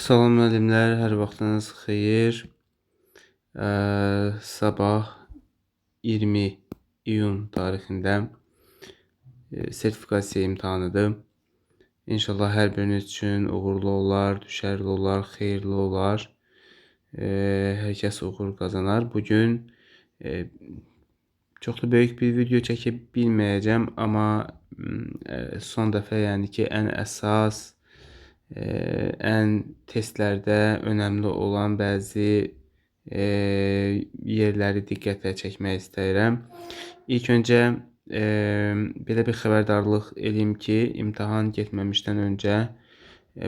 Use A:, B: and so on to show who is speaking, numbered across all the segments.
A: Salam müəllimlər, hər vaxtınız xeyir. Sabah 20 iyun tarixində sertifikasiya imtahanıdır. İnşallah hər biriniz üçün uğurlu olar, düşərli olar, xeyirli olar. Hər kəs uğur qazanar. Bugün çox da böyük bir video çəkə bilməyəcəm, amma son dəfə, yəni ki, ən əsas, ən testlərdə önəmli olan bəzi yerləri diqqətə çəkmək istəyirəm. İlk öncə belə bir xəbərdarlıq eləyim ki, imtahan getməmişdən öncə,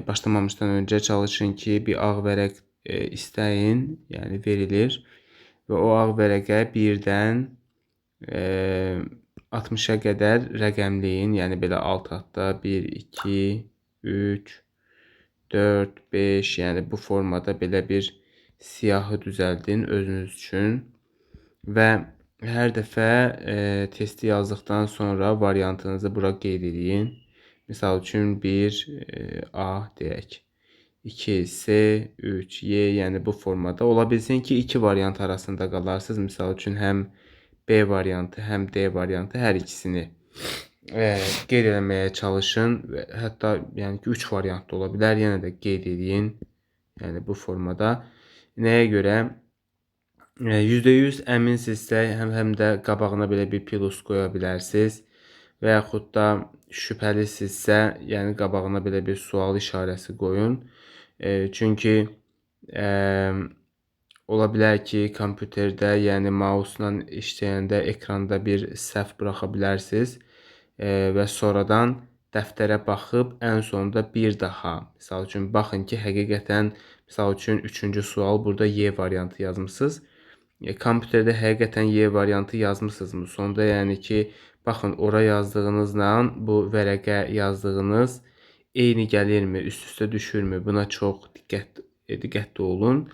A: başlamamışdan öncə çalışın ki, bir ağ vərəq istəyin, yəni verilir və o ağ vərəqə 1-dən 60-a qədər rəqəmləyin, yəni belə alt altda 1, 2, 3, 4, 5, yəni bu formada belə bir siyahı düzəldin özünüz üçün və hər dəfə testi yazdıqdan sonra variantınızı bura qeyd eləyin. Misal üçün 1, A deyək, 2, C, 3, Y, yəni bu formada. Ola bilsin ki, iki variant arasında qalarsınız. Misal üçün həm B variantı, həm D variantı, hər ikisini qeyd eləməyə çalışın və hətta yəni ki, 3 variant da ola bilər, yenə də qeyd eləyin. Yəni bu formada. Nəyə görə? %100 əminsinizsə, həm də qabağına belə bir plus qoya bilərsiniz və yaxud da şübhəlisinizsə, yəni qabağına belə bir sual işarəsi qoyun. Çünki ola bilər ki, kompüterdə, yəni mouse-la işləyəndə ekranda bir səhv buraxa bilərsiniz və sonradan dəftərə baxıb ən sonda bir daha, misal üçün, baxın ki, həqiqətən, misal üçün, 3-cü sual burada Y variantı yazmısınız. Kompüterdə həqiqətən Y variantı yazmısınızmı? Sonda, yəni ki, baxın, ora yazdığınızla bu vərəqə yazdığınız eyni gəlirmi, üst-üstə düşürmü? Buna çox diqqətli olun.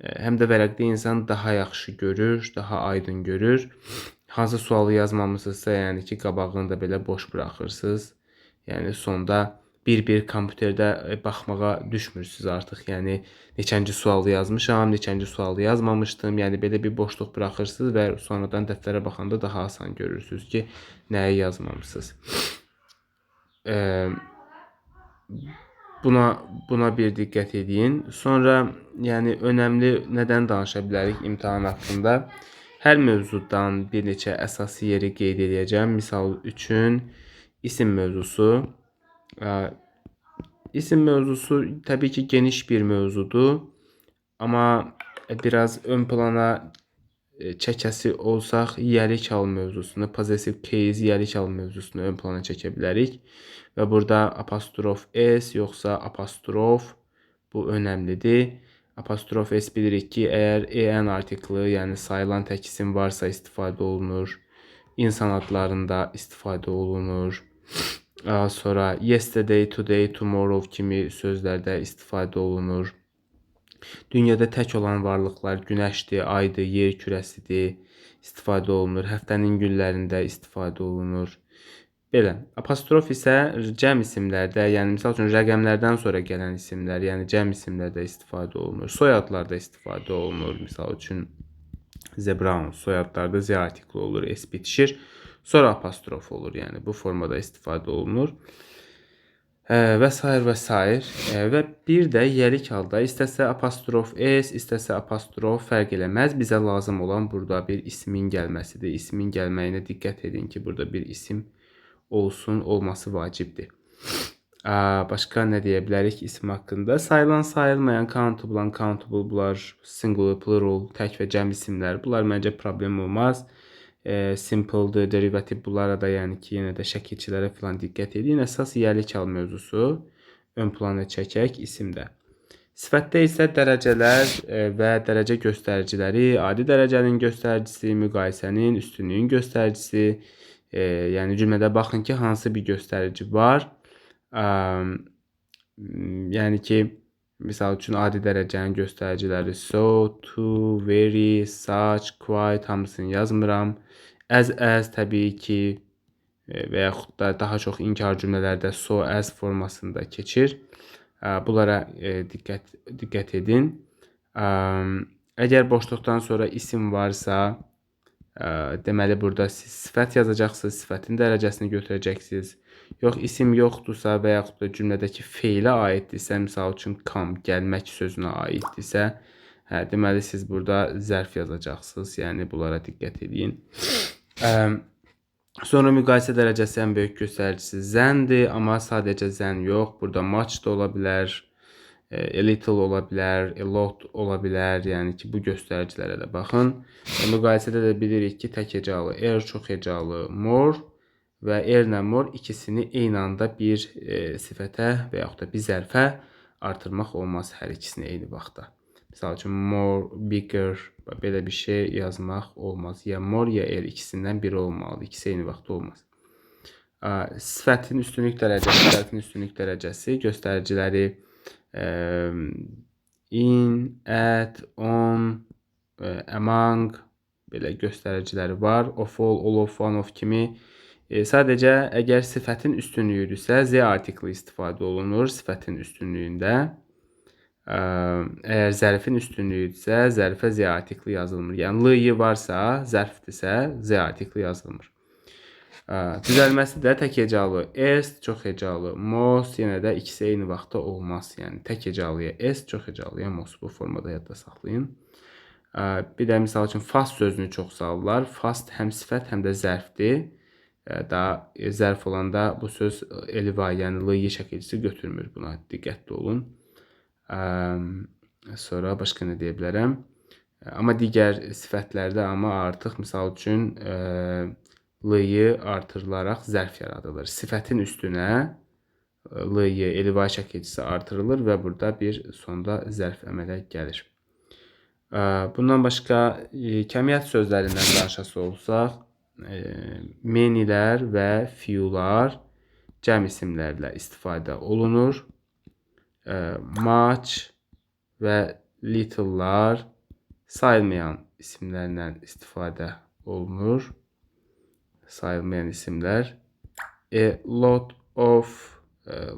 A: Həm də vərəqdə insan daha yaxşı görür, daha aydın görür. Hansı sualı yazmamışsınızsa, yəni ki, qabağını da belə boş buraxırsınız. Yəni sonda bir-bir kompüterdə baxmağa düşmürsünüz artıq. Yəni neçənci sualı yazmışam, neçənci sualı yazmamışdım. Yəni belə bir boşluq buraxırsınız və sonradan dəftərə baxanda daha asan görürsünüz ki, nəyi yazmamışsınız. Buna bir diqqət edin. Sonra, yəni önəmli nədən danışa bilərik imtahan haqqında? Hər mövzudan bir neçə əsas yeri qeyd edəcəm. Misal üçün isim mövzusu. İsim mövzusu təbii ki, geniş bir mövzudur. Amma biraz ön plana çəkəsi olsaq, yiyəlik hal mövzusunu, possessive case, yiyəlik hal mövzusunu ön plana çəkə bilərik. Və burada apostrof S yoxsa apostrof, bu önəmlidir. Apostrof S bilirik ki, əgər EN artiklı, yəni sayılan tək isim varsa istifadə olunur. İnsan adlarında istifadə olunur. Sonra yesterday, today, tomorrow kimi sözlərdə istifadə olunur. Dünyada tək olan varlıqlar günəşdir, aydır, yer kürəsidir, istifadə olunur. Həftənin günlərində istifadə olunur. Belə. Apostrof isə cəm isimlərdə, yəni misal üçün rəqəmlərdən sonra gələn isimlər, yəni cəm isimlərdə istifadə olunur. Soyadlarda istifadə olunur. Misal üçün Z Brown soyadlarda Z artikli olur, S bitişir. Sonra apostrof olur, yəni bu formada istifadə olunur. Və sair və sair. Və bir də yiyəlik halda istəsə apostrof S, istəsə apostrof fərq eləməz. Bizə lazım olan burada bir ismin gəlməsidir. İsmin gəlməyinə diqqət edin ki, burada bir isim olsun, olması vacibdir. Başqa nə deyə bilərik isim haqqında? Sayılan, sayılmayan, countable, uncountable, bunlar singular, plural, tək və cəm isimlər. Bunlar məncə problem olmaz. Simple'dır, derivative, bunlara da, yəni ki, yenə də şəkilçilərə falan diqqət edin. Əsas yiyəlik hal mövzusu ön plana çəkək isimdə. Sifətdə isə dərəcələr və dərəcə göstəriciləri, adi dərəcənin göstəricisi, müqayisənin, üstünlüyün göstəricisi, yəni cümlədə baxın ki, hansı bir göstərici var. Yəni ki, misal üçün adi dərəcənin göstəriciləri so, too, very, such, quite, hamısını yazmıram. As, as təbii ki, və yaxud da daha çox inkar cümlələrdə so, as formasında keçir. Bunlara diqqət edin. Əgər boşluqdan sonra isim varsa, deməli burada siz sifət yazacaqsınız, sifətin dərəcəsini götürəcəksiniz. Yox, isim yoxdursa və yaxud da cümlədəki feilə aiddirsə, misal üçün come, gəlmək sözünə aiddirsə, deməli siz burada zərf yazacaqsınız. Yəni bunlara diqqət edin. Sonra müqayisə dərəcəsi ən böyük göstəricisi than-dir, amma sadəcə than yox. Burada much da ola bilər, a little ola bilər, a lot ola bilər. Yəni ki, bu göstəricilərə də baxın. Müqayisədə də bilirik ki, tək hecalı er, çox hecalı more və er ilə more ikisini eyni anda bir sifətə və yaxud da bir zərfə artırmaq olmaz, hər ikisini eyni vaxtda. Misal üçün more, bigger, belə bir şey yazmaq olmaz. Ya more, ya er, ikisindən biri olmalıdır. İkisi eyni vaxtda olmaz. Sifətin üstünlük dərəcəsi, zərfin üstünlük dərəcəsi göstəriciləri in, at, on, among belə göstəriciləri var. Of all, all of, one of kimi. Sadəcə əgər sifətin üstünlüyüdürsə, the artikli istifadə olunur sifətin üstünlüyündə. Əgər zərfin üstünlüyüdürsə, zərfə the artikli yazılmır. Yəni ly varsa, zərfdirsə, the artikli yazılmır. Düzəlməsi də tək hecalı est, çox hecalı most, yenə də ikisi eyni vaxtda olmaz. Yəni tək hecalıya est, çox hecalıya most, bu formada yadda saxlayın. Bir də misal üçün fast sözünü çox salırlar. Fast həm sifət, həm də zərfdir. Daha zərf olanda bu söz ly, yəni ly şəkilçisi götürmür. Buna diqqətli olun. Sonra başqa nə deyə bilərəm? Amma digər sifətlərdə amma artıq misal üçün ly artırılaraq zərf yaradılır. Sifətin üstünə ly, ly şəkilçisi artırılır və burada bir sonda zərf əmələ gəlir. Bundan başqa kəmiyyət sözlərindən danışası olsaq, many'lər və few'lar cəm isimlərlə istifadə olunur. Much və little'lar sayılmayan isimlərlə istifadə olunur. Sayılmayan isimlər. A lot of,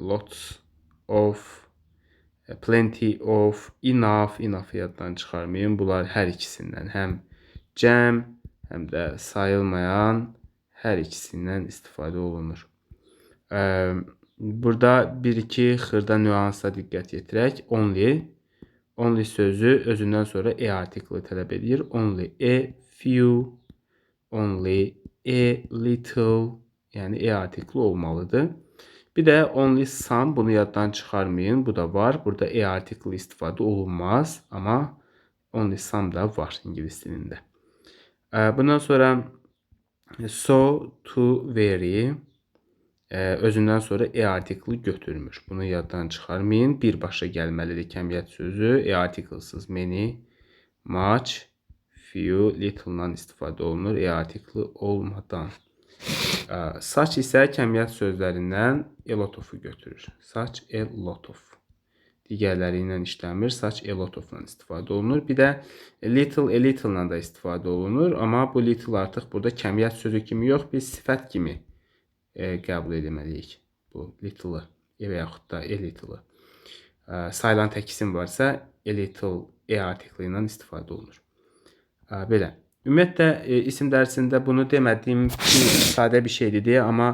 A: lots of, plenty of, enough, enough yaddan çıxarmayın. Bunlar hər ikisindən, həm cəm, həm də sayılmayan hər ikisindən istifadə olunur. Burada bir-iki xırda nüansa diqqət yetirək. Only. Only sözü özündən sonra a artikli tələb edir. Only a few, only a little, yəni a artikli olmalıdır. Bir də only some, bunu yaddan çıxarmayın. Bu da var. Burada a artikli istifadə olunmaz, amma only some da var ingilis dilində. Bundan sonra so, too, very özündən sonra a artikli götürmür. Bunu yaddan çıxarmayın. Birbaşa gəlməlidir kəmiyyət sözü. A artiklsız many, much, few, little-dan istifadə olunur a artikli olmadan. Such isə kəmiyyət sözlərindən a lot of-u götürür. Such a lot of. Digərləri ilə işləmir. Such a lot of-la istifadə olunur. Bir də little, a little-la da istifadə olunur. Amma bu little artıq burada kəmiyyət sözü kimi yox, biz sifət kimi qəbul etməliyik. Bu little-ı və yaxud da a little-ı. Sayılan tək isim varsa, a little a artikli ilə istifadə olunur. Belə. Ümumiyyətlə, isim dərsində bunu demədim ki, sadə bir şeydir deyə, amma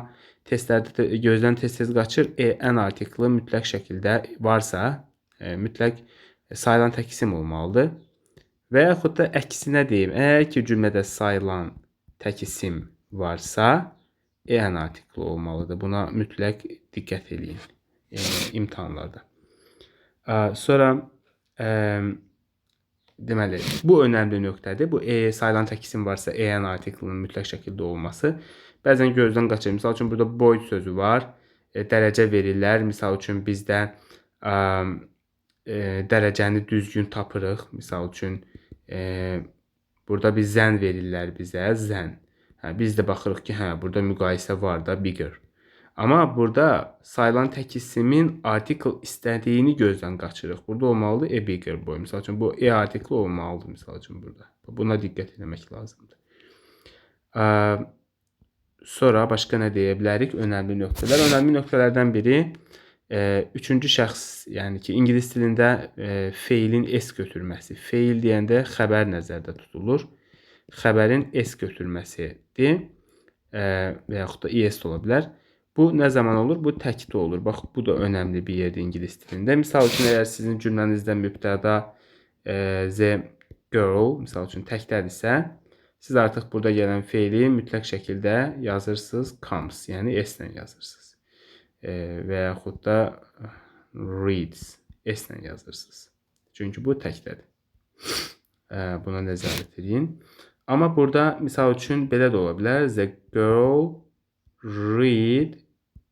A: testlərdə də gözdən tez-tez qaçır. An artikli mütləq şəkildə varsa, mütləq sayılan tək isim olmalıdır. Və yaxud da əksinə deyim, əgər ki, cümlədə sayılan tək isim varsa, an artikli olmalıdır. Buna mütləq diqqət eləyin imtahanlarda. Sonra deməli, bu önəmli nöqtədir. Bu sayılan tək isim varsa, an artiklinin mütləq şəkildə olması. Bəzən gözdən qaçır. Misal üçün, burada boy sözü var. Dərəcə verirlər. Misal üçün, bizdə dərəcəni düzgün tapırıq. Misal üçün, burada bir than verirlər bizə, than. Biz də baxırıq ki, burada müqayisə var da, bigger. Amma burada sayılan tək isimin article istədiyini gözdən qaçırıq. Burada olmalıdır a bigger boy. Misal üçün, bu a artikli olmalıdır misal üçün burada. Buna diqqət eləmək lazımdır. Sonra başqa nə deyə bilərik? Önəmli nöqtələr. Önəmli nöqtələrdən biri Üçüncü şəxs, yəni ki, ingilis dilində feilin s götürməsi. Feil deyəndə xəbər nəzərdə tutulur. Xəbərin s götürməsidir. Və yaxud da es də ola bilər. Bu nə zaman olur? Bu təkdə olur. Bax, bu da önəmli bir yerdir ingilis dilində. Misal üçün, əgər sizin cümlənizdə mübtəda the girl, misal üçün təkdədirsə, siz artıq burada gələn feili mütləq şəkildə yazırsınız comes, yəni s ilə yazırsınız. Və yaxud da reads, s ilə yazırsınız. Çünki bu təkdədir. Buna nəzarət edin. Amma burada misal üçün belə də ola bilər. The girl read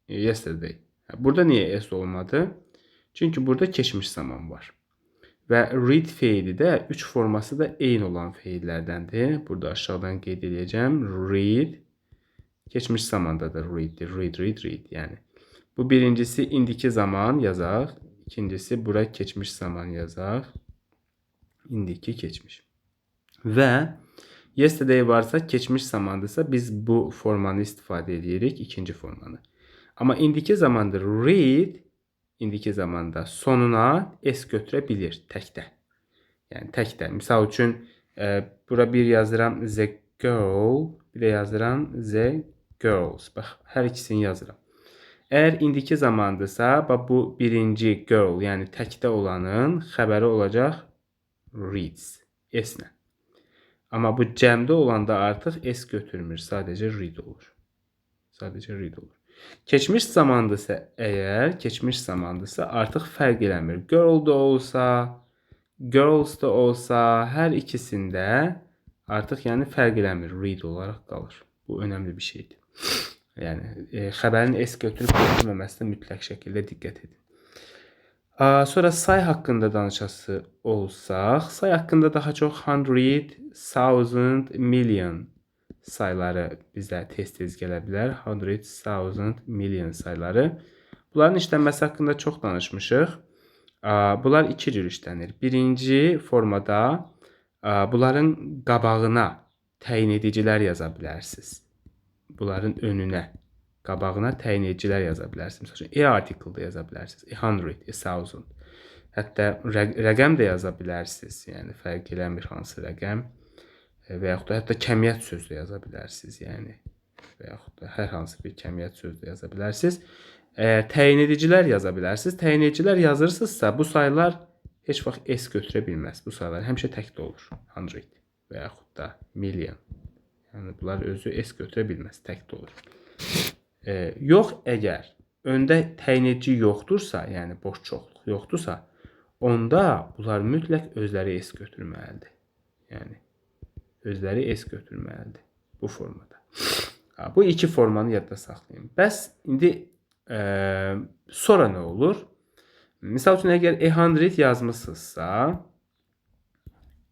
A: yesterday. Burada niyə s olmadı? Çünki burada keçmiş zaman var. Və read feili də 3 forması da eyni olan feillərdəndir. Burada aşağıdan qeyd edəcəm. Read keçmiş zamanda da readdir. Read, read, read. Yəni bu birincisi indiki zaman yazaq. İkincisi bura keçmiş zaman yazaq. İndiki keçmiş. Və yesterday varsa, keçmiş zamandırsa biz bu formanı istifadə edirik, ikinci formanı. Amma indiki zamandır read, indiki zamanda sonuna s götürə bilir təkdə. Yəni təkdə. Misal üçün bura bir yazıram the girl, bir də yazıram the girls. Bax, hər ikisini yazıram. Əgər indiki zamandırsa, bax bu birinci girl, yəni təkdə olanın xəbəri olacaq reads, s-ilə. Amma bu cəmdə olanda artıq s götürmür, sadəcə read olur. Sadəcə read olur. Keçmiş zamandırsa əgər, keçmiş zamandırsa artıq fərq eləmir. Girl də olsa, girls da olsa, hər ikisində artıq yəni fərq eləmir. Read olaraq qalır. Bu önəmli bir şeydir. Yəni xəbərin s götürüb götürməməsinə mütləq şəkildə diqqət edin. Sonra say haqqında danışası olsaq, say haqqında daha çox hundred, thousand, million sayları bizə tez-tez gələ bilər. Hundred, thousand, million sayları. Bunların işlənməsi haqqında çox danışmışıq. Bunlar iki cür işlənir. Birinci formada bunların qabağına təyin edicilər yaza bilərsiniz. Bunların önünə, qabağına təyin edicilər yaza bilərsiniz. Məsəl üçün, a article da yaza bilərsiniz. A hundred, a thousand. Hətta rəqəm də yaza bilərsiniz. Yəni fərq eləmir hansı rəqəm. Və yaxud da hətta kəmiyyət sözü də yaza bilərsiniz. Yəni və yaxud da hər hansı bir kəmiyyət sözü də yaza bilərsiniz. Əgər təyin edicilər yaza bilərsiniz. Təyin edicilər yazırsınızsa, bu saylar heç vaxt s götürə bilməz. Bu saylar həmişə təkdə olur. Hundred və yaxud da million. Yəni bunlar özü s götürə bilməz, təkdə olur. Yox, əgər öndə təyin edici yoxdursa, yəni boş çoxluq yoxdursa, onda bunlar mütləq özləri s götürməlidir. Yəni özləri s götürməlidir bu formada. Bu iki formanı yadda saxlayın. Bəs indi sonra nə olur? Misal üçün, əgər a hundred yazmısınızsa,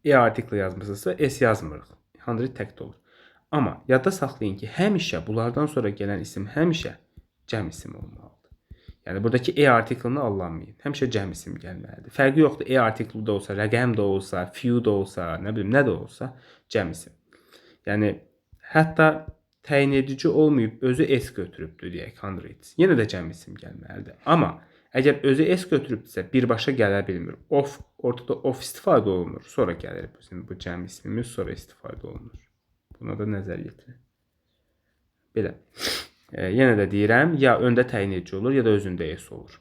A: a article yazmısınızsa s yazmırıq. Hundred təkdə olur. Amma yadda saxlayın ki, həmişə bunlardan sonra gələn isim həmişə cəm isim olmalıdır. Yəni buradakı a article-ını allanmayın. Həmişə cəm isim gəlməlidir. Fərqi yoxdur. A article da olsa, rəqəm də olsa, few da olsa, nə bilim nə də olsa cəm isim. Yəni hətta təyin edici olmayıb özü s götürübdür deyək hundreds. Yenə də cəm isim gəlməlidir. Amma əgər özü s götürübdürsə birbaşa gələ bilmir. Of ortada of istifadə olunur. Sonra gəlir bizim bu cəm ismimiz, sonra istifadə olunur. Buna da nəzər yetirin. Belə. Yenə də deyirəm, ya öndə təyin edici olur, ya da özündə s olur.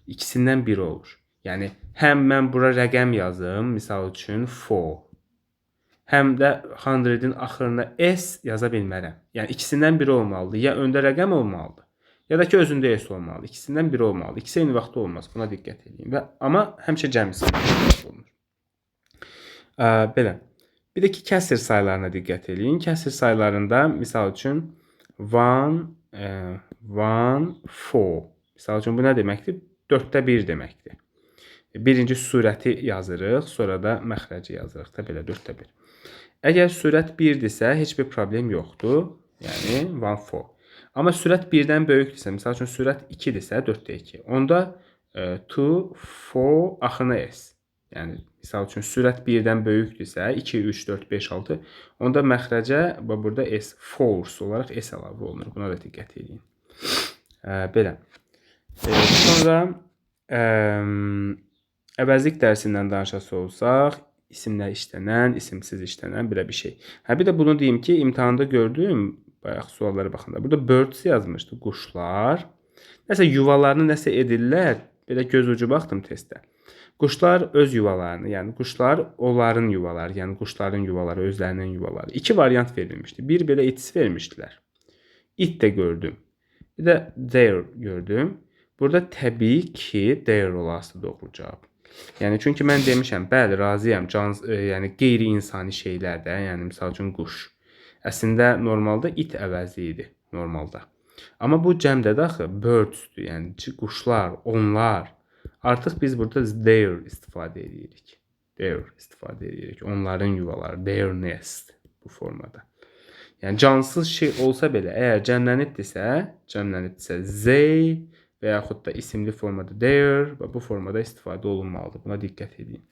A: İkisindən biri olur. Yəni həm mən bura rəqəm yazım, misal üçün 4. Həm də 100-in axırına s yaza bilmərəm. Yəni ikisindən biri olmalıdır. Ya öndə rəqəm olmalıdır, ya da ki özündə s olmalıdır. İkisindən biri olmalıdır. İkisi eyni vaxtda olmaz. Buna diqqət edin. Və amma həmişə cəm isim olunur. Belə. Bir də ki kəsr saylarına diqqət eləyin. Kəsr saylarında misal üçün 1, 1, 4. Misal üçün bu nə deməkdir? 4-də 1 deməkdir. Birinci sürəti yazırıq, sonra da məxrəci yazırıq da belə 4-də 1. Əgər sürət 1-dirsə, heç bir problem yoxdur. Yəni 1, 4. Amma sürət 1-dən böyükdürsə, misal üçün sürət 2-dirsə, 4-də 2. Onda 2, 4 axırına s. Yəni misal üçün sürət 1-dən böyükdürsə, 2, 3, 4, 5, 6, onda məxrəcə burada s force olaraq s əlavə olunur. Buna da diqqət edin. Belə. Sonra əvəzlik dərsindən danışası olsaq, isimlə işlənən, isimsiz işlənən belə bir şey. Hə, bir də bunu deyim ki, imtahanda gördüyüm bayaq suallara baxanda burada birds yazmışdı, quşlar. Nəsə yuvalarını nəsə edirlər. Belə göz ucu baxdım testdə. Quşlar öz yuvalarını, yəni quşlar onların yuvaları, yəni quşların yuvaları, özlərinin yuvaları. İki variant verilmişdi. Bir belə its vermişdilər. It də gördüm. Bir də their gördüm. Burada təbii ki, their olası doğru cavab. Yəni çünki mən demişəm, bəli, razıyam. Can, yəni qeyri-insani şeylər də, yəni misal üçün quş. Əslində normalda it əvəzi idi normalda. Amma bu cəmdədir axı, birds-dür, yəni quşlar, onlar. Artıq biz burada their istifadə edirik. Their istifadə edirik. Onların yuvaları, their nest bu formada. Yəni cansız şey olsa belə, əgər cəmlənibdirsə, cəmlənibdirsə they və yaxud da isimli formada their və bu formada istifadə olunmalıdır. Buna diqqət edin.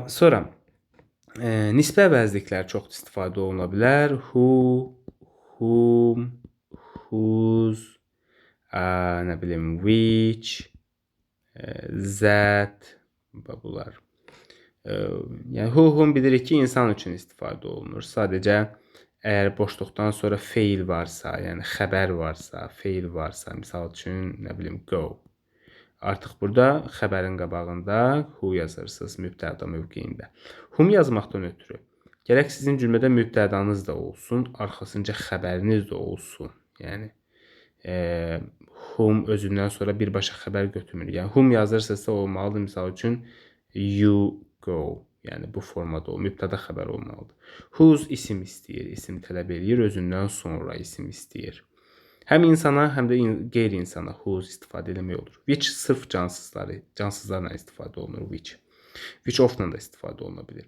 A: Sonra nisbə əvəzliklər çox istifadə oluna bilər. Who, whom, whose, nə bilim, which, that və bunlar. Yəni who, whom bilirik ki, insan üçün istifadə olunur. Sadəcə əgər boşluqdan sonra feil varsa, yəni xəbər varsa, feil varsa, misal üçün, nə bilim, go. Artıq burada xəbərin qabağında who yazırsınız mübtəda mövqeyində. Whom yazmaqdan ötürü gərək sizin cümlədə mübtədanız da olsun, arxasınca xəbəriniz də olsun. Yəni whom özündən sonra birbaşa xəbər götürmür. Yəni whom yazırsınızsa olmalıdır. Misal üçün you go. Yəni bu formada o mübtəda xəbər olmalıdır. Whose isim istəyir, isim tələb eləyir, özündən sonra isim istəyir. Həm insana, həm də qeyri-insana whose istifadə eləmək olur. Which sırf cansızları, cansızlarla istifadə olunur which. Which of-la da istifadə oluna bilir.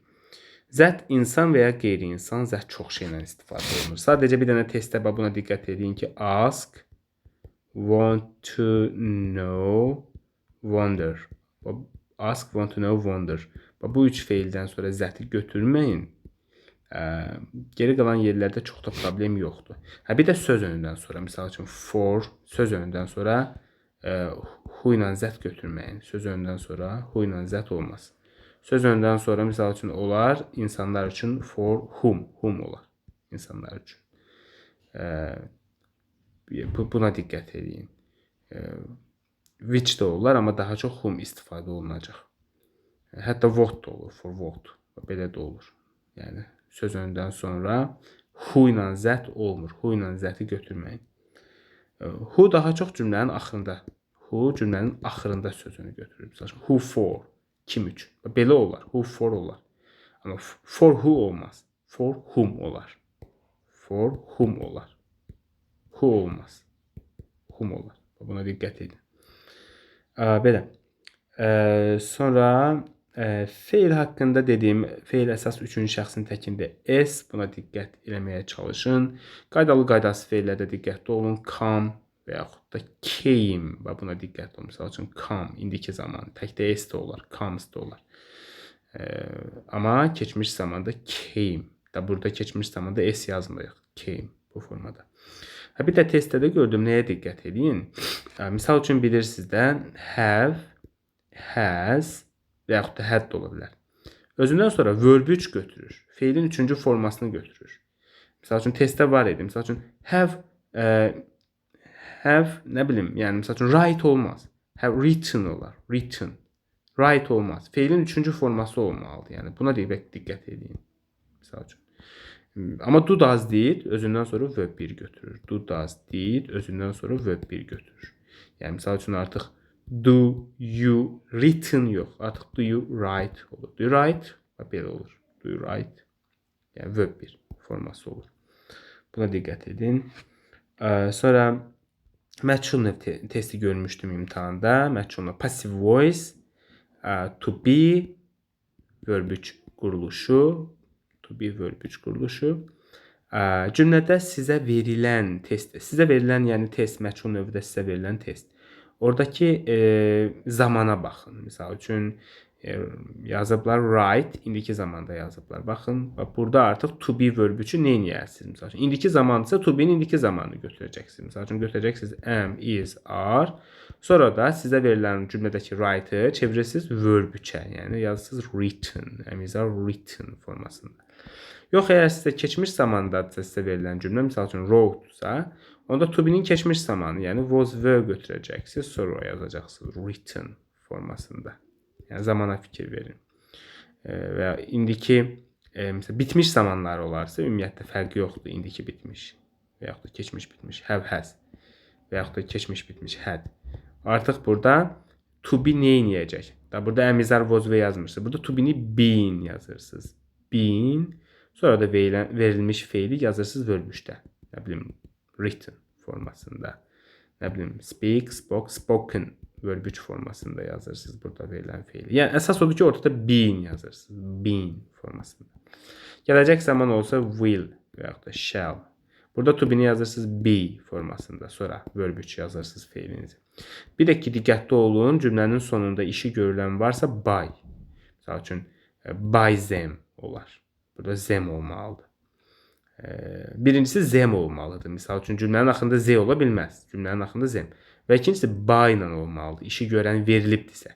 A: That insan və ya qeyri-insan, that çox şeylə istifadə olunur. Sadəcə bir dənə testdə bax buna diqqət edin ki, ask, want to know, wonder. Ask, want to know, wonder. Bax, bu üç feildən sonra that-i götürməyin. Geri qalan yerlərdə çox da problem yoxdur. Hə, bir də söz önündən sonra, misal üçün for söz önündən sonra who ilə that götürməyin. Söz önündən sonra who ilə that olmaz. Söz önündən sonra misal üçün olar insanlar üçün for whom, whom olar insanlar üçün. Buna diqqət edin. Which də olar, amma daha çox whom istifadə olunacaq. Hətta what da olur, for what. Belə də olur. Yəni söz önündən sonra who ilə that olmur. Who ilə that-i götürməyin. Who daha çox cümlənin axırında. Who cümlənin axırında sözünü götürür. Məsəl üçün who for, kim üçün. Belə olar. Who for olar. Amma for who olmaz. For whom olar. For whom olar. Who olmaz. Whom olar. Buna diqqət edin. Belə. Sonra feil haqqında dediyim, feil əsas üçüncü şəxsin təkində s, buna diqqət eləməyə çalışın. Qaydalı qaydasız feillərdə diqqətli olun. Come və yaxud da came və buna diqqətli olun. Məsəl üçün come indiki zaman təkdə s də olar, comes da olar. Amma keçmiş zamanda came. Da burada keçmiş zamanda s yazmırıq. Came bu formada. Ha, bir də testdə də gördüm, nəyə diqqət edin. Misal üçün bilirsiniz də have, has və yaxud da had də ola bilər. Özündən sonra verb 3 götürür. Feilin üçüncü formasını götürür. Misal üçün testdə var idi. Misal üçün have, have nə bilim, yəni misal üçün write olmaz. Have written olar. Written. Write olmaz. Feilin üçüncü forması olmalıdır. Yəni buna diqqət edin. Misal üçün. Amma do, does, did özündən sonra verb 1 götürür. Do, does, did özündən sonra verb 1 götürür. Yəni misal üçün artıq do you written yox. Artıq do you write olur. Do you write? Və belə olur. Do you write? Yəni verb 1 forması olur. Buna diqqət edin. Sonra məchul növ testi görmüşdüm imtahanda. Məchul növ passive voice, to be verb 3 quruluşu, to be verb 3 quruluşu. Cümlədə sizə verilən test, sizə verilən, yəni test məchul növdə sizə verilən test. Oradakı zamana baxın. Misal üçün Yazıblar write, indiki zamanda yazıblar. Baxın, bax burada artıq to be verb üçün nə edəcəksiniz? Məsəl üçün, indiki zamandırsa to be-nin indiki zamanını götürəcəksiniz. Məsəl üçün götürəcəksiniz am, is, are. Sonra da sizə verilən cümlədəki write-ı çevirirsiniz verb 3-ə, yəni yazırsınız written, am, is, are written formasında. Yox, əgər sizə keçmiş zamandadırsa sizə verilən cümlə, misal üçün wrote-sa, onda to be-nin keçmiş zamanı, yəni was, were götürəcəksiniz, sonra yazacaqsınız written formasında. Yəni zamana fikir verin. Və ya indiki məsələn bitmiş zamanlar olarsa, ümumiyyətlə fərqi yoxdur. İndiki bitmiş və yaxud da keçmiş bitmiş have, has və yaxud da keçmiş bitmiş had. Artıq burada to be nə eləyəcək? Da burada am, is, are, was, were yazmırsınız. Burada to be-ni been yazırsınız. Been. Sonra da verilmiş feili yazırsınız verb 3-də. Nə bilim written formasında. Nə bilim speak, spoke, spoken verb 3 formasında yazırsınız burada verilən feili. Yəni əsas odur ki, ortada been yazırsınız. Been formasında. Gələcək zaman olsa will və yaxud da shall. Burada to be-ni yazırsınız be formasında. Sonra verb 3 yazırsınız feilinizi. Bir də ki, diqqətli olun, cümlənin sonunda işi görülən varsa by. Məsəl üçün by them olar. Burada them olmalıdır. Birincisi them olmalıdır. Misal üçün cümlənin axırında z ola bilməz. Cümlənin axırında them. Və ikincisi by ilə olmalıdır. İşi görən verilibdirsə.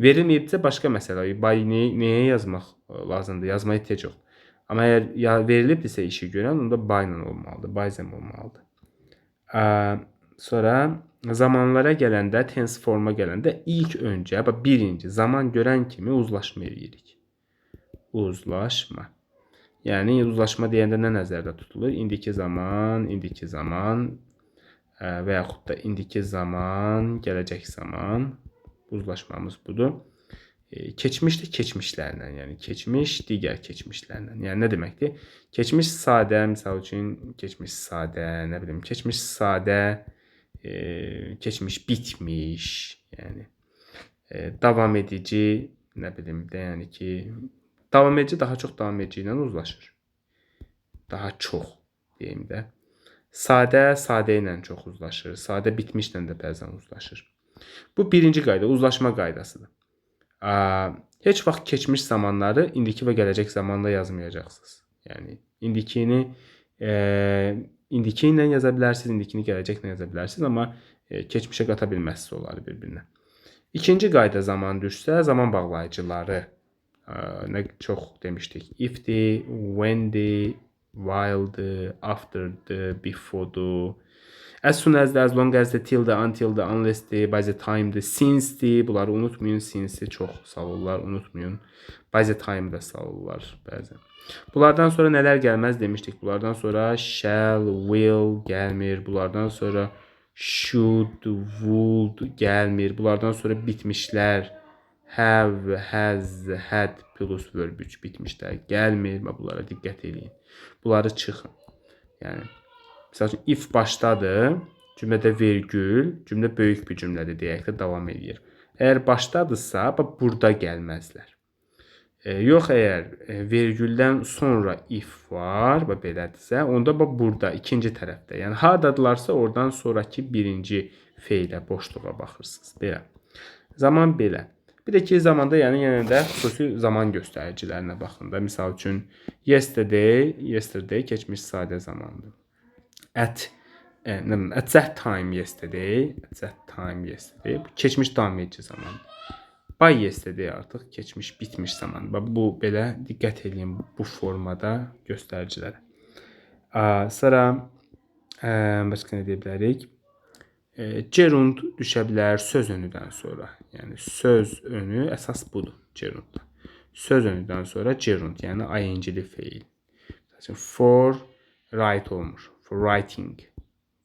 A: Verilməyibdirsə başqa məsələ. By nəyə yazmaq lazımdır? Yazmaya ehtiyac yoxdur. Amma əgər verilibdirsə işi görən, onda by ilə olmalıdır. By them olmalıdır. Sonra zamanlara gələndə, tense forma gələndə ilk öncə, bax birinci zaman görən kimi uzlaşma eləyirik. Uzlaşma. Yəni uzlaşma deyəndə nə nəzərdə tutulur? İndiki zaman, indiki zaman və yaxud da indiki zaman, gələcək zaman. Uzlaşmamız budur. Keçmiş də keçmişlərlə, yəni keçmiş digər keçmişlərlə. Yəni nə deməkdir? Keçmiş sadə, misal üçün keçmiş sadə, nə bilim, keçmiş sadə, keçmiş bitmiş, yəni davam edici, nə bilim də, yəni ki, davam edici daha çox davam edici ilə uzlaşır. Daha çox deyim də. Sadə sadə ilə çox uzlaşır. Sadə bitmişlə də bəzən uzlaşır. Bu birinci qayda, uzlaşma qaydasıdır. Heç vaxt keçmiş zamanları indiki və gələcək zamanda yazmayacaqsınız. Yəni indikini indiki ilə yaza bilərsiniz, indikini gələcəklə yaza bilərsiniz, amma keçmişə qata bilməzsiniz onları bir-birinə. İkinci qayda zaman düşsə, zaman bağlayıcıları nə çox demişdik. If-dir, when-dir, while-dır, after-dır, before-dur. As soon as, as long as, till the, until the, unless the, by the time the, since the, bunları unutmayın. Since-i çox salırlar, unutmayın. By the time da salırlar bəzən. Bunlardan sonra nələr gəlməz demişdik. Bunlardan sonra shall, will gəlmir. Bunlardan sonra should, would gəlmir. Bunlardan sonra bitmişlər have, has, had plus verb 3 bitmişlər gəlmir. Bax bunlara diqqət eləyin. Bunları çıxın. Yəni misal üçün if başdadır, cümlədə vergül, cümlə böyük bir cümlədir deyək də davam eləyir. Əgər başdadırsa, bax burada gəlməzlər. Yox, əgər vergüldən sonra if var, bax belədirsə, onda bax burada ikinci tərəfdə. Yəni hardadılarsa oradan sonrakı birinci feilə, boşluğa baxırsınız. Belə. Zaman belə. Bir də ki, zamanda yəni yenə də xüsusi zaman göstəricilərinə baxın da. Misal üçün yesterday, yesterday keçmiş sadə zamandır. At nə bilim, at that time yesterday, at that time yesterday bu keçmiş davam edici zamandır. By yesterday artıq keçmiş bitmiş zaman. Bax bu belə diqqət eləyin bu formada göstəricilərə. Sonra başqa nə deyə bilərik? Gerund düşə bilər söz önüdən sonra. Yəni söz önü əsas budur gerundda. Söz önüdən sonra gerund, yəni ing-li feil. Məsələn, for write olmur. For writing.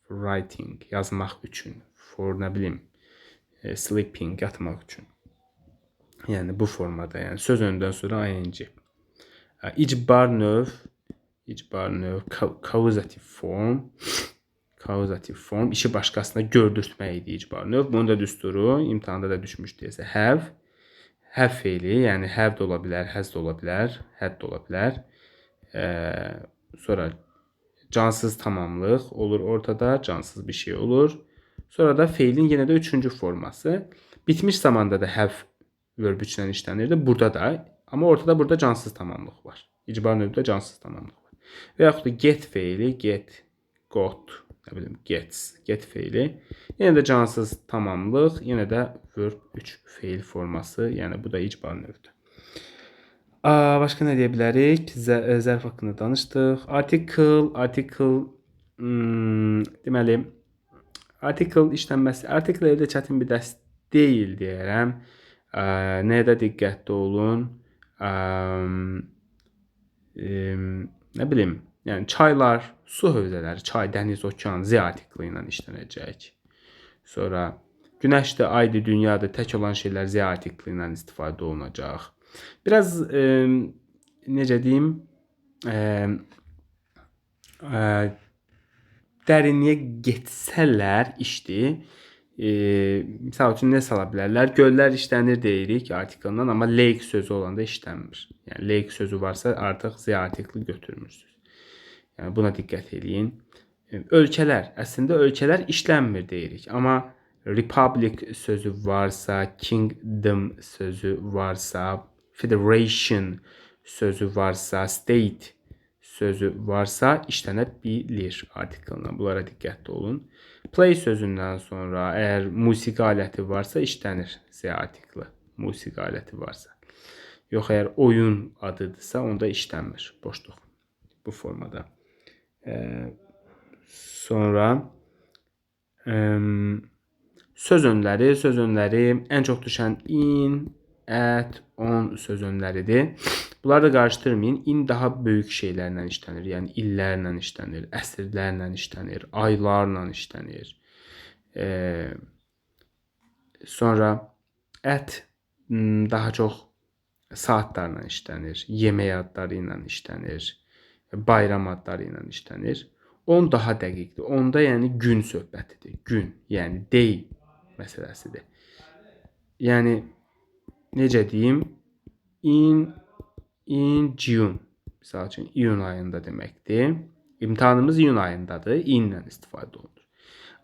A: For writing yazmaq üçün. For nə bilim, sleeping yatmaq üçün. Yəni bu formada, yəni söz önündən sonra ing. İcbar növ, icbar növ, causative form, causative form işi başqasına gördürtmək idi icbar növ. Bunun da düsturu imtahanda da düşmüşdü isə have, have feili, yəni have də ola bilər, has da ola bilər, had də ola bilər. Sonra cansız tamamlıq olur ortada, cansız bir şey olur. Sonra da feilin yenə də üçüncü forması. Bitmiş zamanda da have Verb 3 ilə işlənirdi. Burada da, amma ortada burada cansız tamamlıq var. İcbar növdə cansız tamamlıq var. Və yaxud da get feili, get, got, nə bilim, gets, get feili. Yenə də cansız tamamlıq, yenə də verb 3 feil forması, yəni bu da icbar növdür. Başqa nə deyə bilərik? Zərf haqqında danışdıq. Article, deməli, article işlənməsi, article elə də çətin bir dərs deyil deyərəm. Nəyə də diqqətli olun. Nə bilim, yəni çaylar, su hövzələri, çay, dəniz, okean, Z artikli ilə işlənəcək. Sonra günəşdir, aydır, dünyadır, tək olan şeylər Z artikli ilə istifadə olunacaq. Biraz necə deyim, dərinliyə getsələr işdir. Misal üçün nə sala bilərlər? Göllər işlənir deyirik artiklından, amma lake sözü olanda işlənmir. Yəni lake sözü varsa artıq Z artikli götürmürsünüz. Yəni buna diqqət eləyin. Ölkələr, əslində ölkələr işlənmir deyirik, amma republic sözü varsa, kingdom sözü varsa, federation sözü varsa, state sözü varsa işlənə bilir artiklına. Bunlara diqqətli olun. Play sözündən sonra əgər musiqi aləti varsa işlənir Z artikli. Musiqi aləti varsa. Yox, əgər oyun adıdırsa onda işlənmir. Boşluq bu formada. Sonra söz önləri, söz önləri ən çox düşən in, at, on söz önləridir. Bunları da qarışdırmayın. In daha böyük şeylərlə işlənir. Yəni illərlə işlənir, əsrlərlə işlənir, aylarla işlənir. Sonra at daha çox saatlarla işlənir, yemək adları ilə işlənir, bayram adları ilə işlənir. On daha dəqiqdir. Onda yəni gün söhbətidir. Gün, yəni day məsələsidir. Yəni necə deyim? In June. Misal üçün iyun ayında deməkdir. İmtahanımız iyun ayındadır. In ilə istifadə olunur.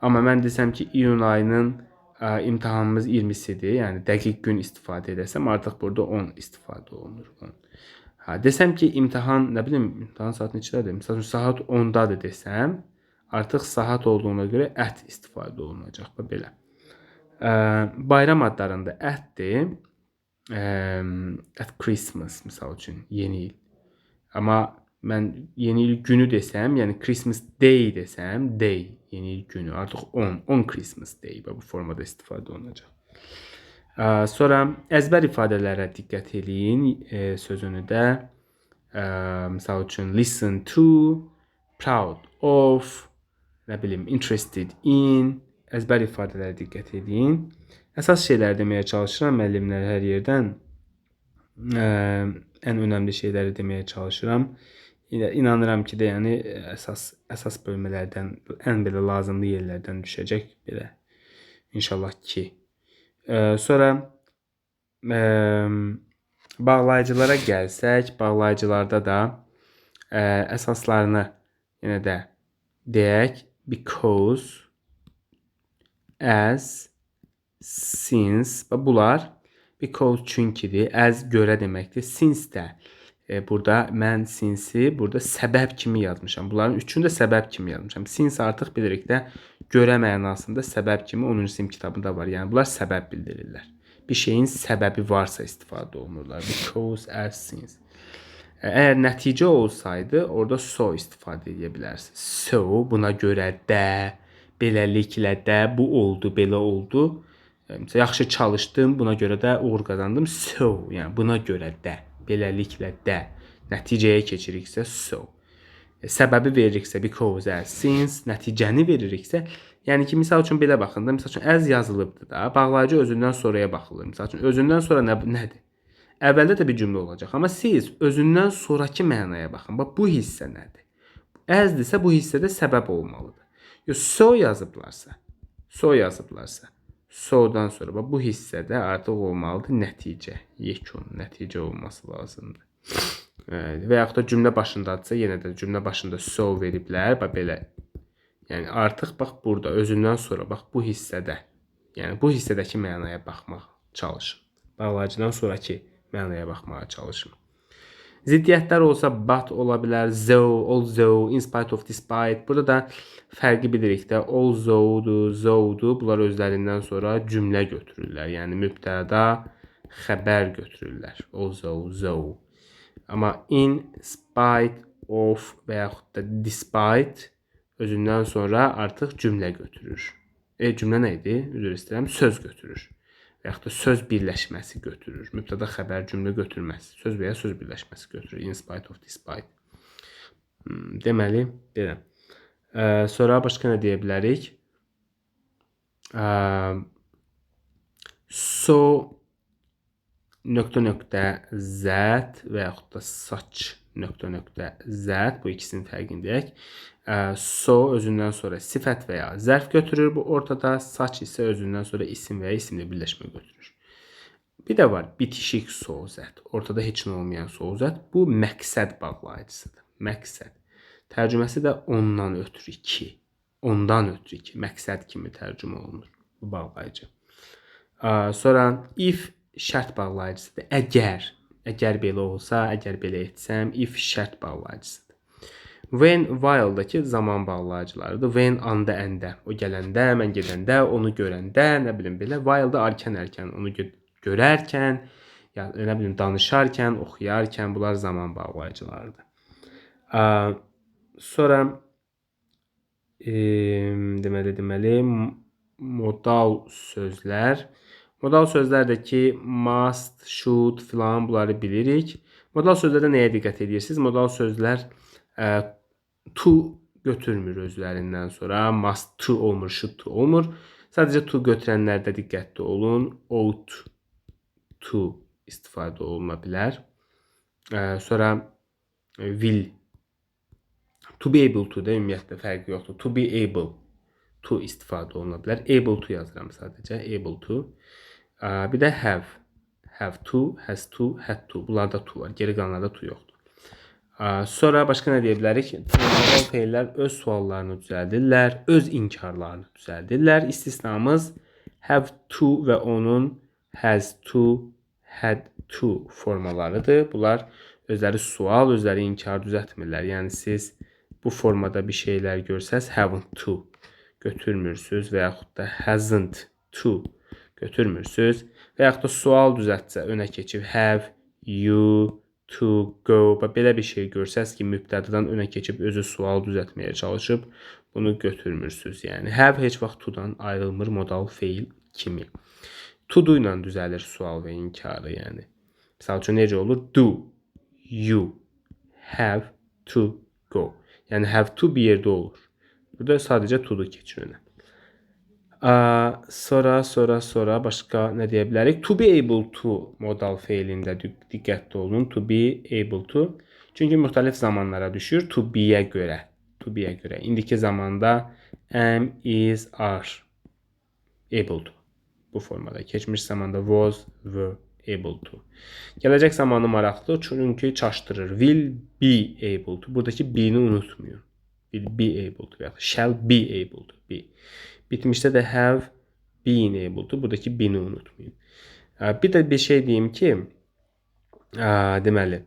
A: Amma mən desəm ki, iyun ayının imtahanımız 20-sidir. Yəni dəqiq gün istifadə edəsəm, artıq burada 10 istifadə olunur. 10. Ha, desəm ki, imtahan, nə bilim, imtahan saat neçədədir? Misal üçün saat 10-dadır desəm, artıq saat olduğuna görə at istifadə olunacaq. Bax belə. Bayram adlarında atdir. At Christmas misal üçün yeni il. Amma mən yeni il günü desəm, yəni Christmas Day desəm, day yeni il günü artıq 10 Christmas Day bu formada istifadə olunacaq. Sonra əzbər ifadələrə diqqət eləyin sözünü də. Misal üçün listen to, proud of, nə bilim interested in, əzbər ifadələrə diqqət eləyin. Əsas şeyləri deməyə çalışıram müəllimlər hər yerdən. Ən önəmli şeyləri deməyə çalışıram. İnanıram ki də, yəni əsas bölmələrdən, ən belə lazımlı yerlərdən düşəcək belə. İnşallah ki. Sonra bağlayıcılara gəlsək, bağlayıcılarda da əsaslarını yenə də deyək. Because, as, since, bunlar because çünkidir, as görə deməkdir. Since də burada mən since-i burada səbəb kimi yazmışam. Bunların üçünü də səbəb kimi yazmışam. Since artıq bilirik də görə mənasında səbəb kimi 10-cu sinif kitabında var. Yəni bunlar səbəb bildirirlər. Bir şeyin səbəbi varsa istifadə olunurlar. Because, as, since. Əgər nəticə olsaydı, orada so istifadə edə bilərsiniz. So, buna görə də, beləliklə də, bu oldu, belə oldu. Məsələn, yaxşı çalışdım, buna görə də uğur qazandım. So, yəni buna görə də, beləliklə də nəticəyə keçiriksə so. Səbəbi veririksə because, as, since, nəticəni veririksə, yəni ki, misal üçün belə baxın da, misal üçün as yazılıbdır da, bağlayıcı özündən sonraya baxılır. Misal üçün özündən sonra nədir? Əvvəldə də bir cümlə olacaq, amma siz özündən sonrakı mənaya baxın. Bax bu hissə nədir? Asdirsə bu hissədə səbəb olmalıdır. Yox, so yazıblarsa, so yazıblarsa, so'dan sonra bax bu hissədə artıq olmalıdır nəticə, yekun, nəticə olması lazımdır. Və yaxud da cümlə başındadırsa, yenə də cümlə başında so veriblər, bax belə. Yəni artıq bax burada özündən sonra bax bu hissədə, yəni bu hissədəki mənaya baxmaq çalışın. Bağlayıcıdan sonrakı mənaya baxmağa çalışın. Ziddiyyətlər olsa but ola bilər, though, although, in spite of, despite. Burada da fərqi bilirik də. Although-dur, though-dur. Bunlar özlərindən sonra cümlə götürürlər. Yəni mübtəda, xəbər götürürlər. Although, though. Amma in spite of və yaxud da despite özündən sonra artıq cümlə götürür. Cümlə nə idi? Üzr istəyirəm, söz götürür. Və yaxud da söz birləşməsi götürür. Mübtəda xəbər cümlə götürməz. Söz və ya söz birləşməsi götürür. In spite of, despite. Deməli, belə. Sonra başqa nə deyə bilərik? So nöqtə nöqtə that və yaxud da such nöqtə nöqtə that, bu ikisinin fərqini deyək. So özündən sonra sifət və ya zərf götürür bu ortada, such isə özündən sonra isim və ya isimli birləşmə götürür. Bir də var bitişik so that. Ortada heç nə olmayan so that. Bu məqsəd bağlayıcısıdır. Məqsəd. Tərcüməsi də ondan ötürü ki. Ondan ötürü ki, məqsəd kimi tərcümə olunur bu bağlayıcı. Sonra if şərt bağlayıcısıdır. Əgər belə olsa, əgər belə etsəm, if şərt bağlayıcısıdır. When, while-dakı zaman bağlayıcılarıdır. When anda, əndə, o gələndə, mən gedəndə, onu görəndə, nə bilim belə. While-da arkən, ərkən, onu görərkən, ya nə bilim danışarkən, oxuyarkən, bunlar zaman bağlayıcılarıdır. Sonra deməli modal sözlər. Modal sözlərdəki must, should filan bunları bilirik. Modal sözlərdə nəyə diqqət edirsiniz? Modal sözlər to götürmür özlərindən sonra. Must to olmur, should to olmur. Sadəcə to götürənlərdə diqqətli olun. Ought to istifadə oluna bilər. Sonra will, to be able to da ümumiyyətlə fərqi yoxdur. To be able to istifadə oluna bilər. Able to yazıram sadəcə. Able to. Bir də have. Have to, has to, had to. Bunlarda to var. Geri qalanlarda to yoxdur. Sonra başqa nə deyə bilərik? Modal feillər öz suallarını düzəldirlər, öz inkarlarını düzəldirlər. İstisnamız have to və onun has to, had to formalarıdır. Bunlar özləri sual, özləri inkar düzəltmirlər. Yəni siz bu formada bir şeylər görsəz haven't to götürmürsünüz və yaxud da hasn't to götürmürsünüz. Və yaxud da sual düzəltsə önə keçib have you to go. Bax, belə bir şey görsəz ki, mübtədadan önə keçib özü sual düzəltməyə çalışıb, bunu götürmürsünüz. Yəni have heç vaxt to-dan ayrılmır modal feil kimi. To do ilə düzəlir sual və inkarı, yəni. Misal üçün necə olur? Do you have to go? Yəni have to bir yerdə olur. Burada sadəcə to do keçir önə. Sonra başqa nə deyə bilərik? To be able to modal feilində diqqətli olun. To be able to. Çünki müxtəlif zamanlara düşür. To be-yə görə. To be-yə görə. İndiki zamanda am, is, are able to. Bu formada. Keçmiş zamanda was, were able to. Gələcək zamanı maraqlıdır, çünki çaşdırır. Will be able to. Buradakı be-ni unutmayın. Will be able to. Və shall be able to. Be. Bitmişdə də have been able to. Buradakı be-ni unutmayın. Bir də bir şey deyim ki, deməli,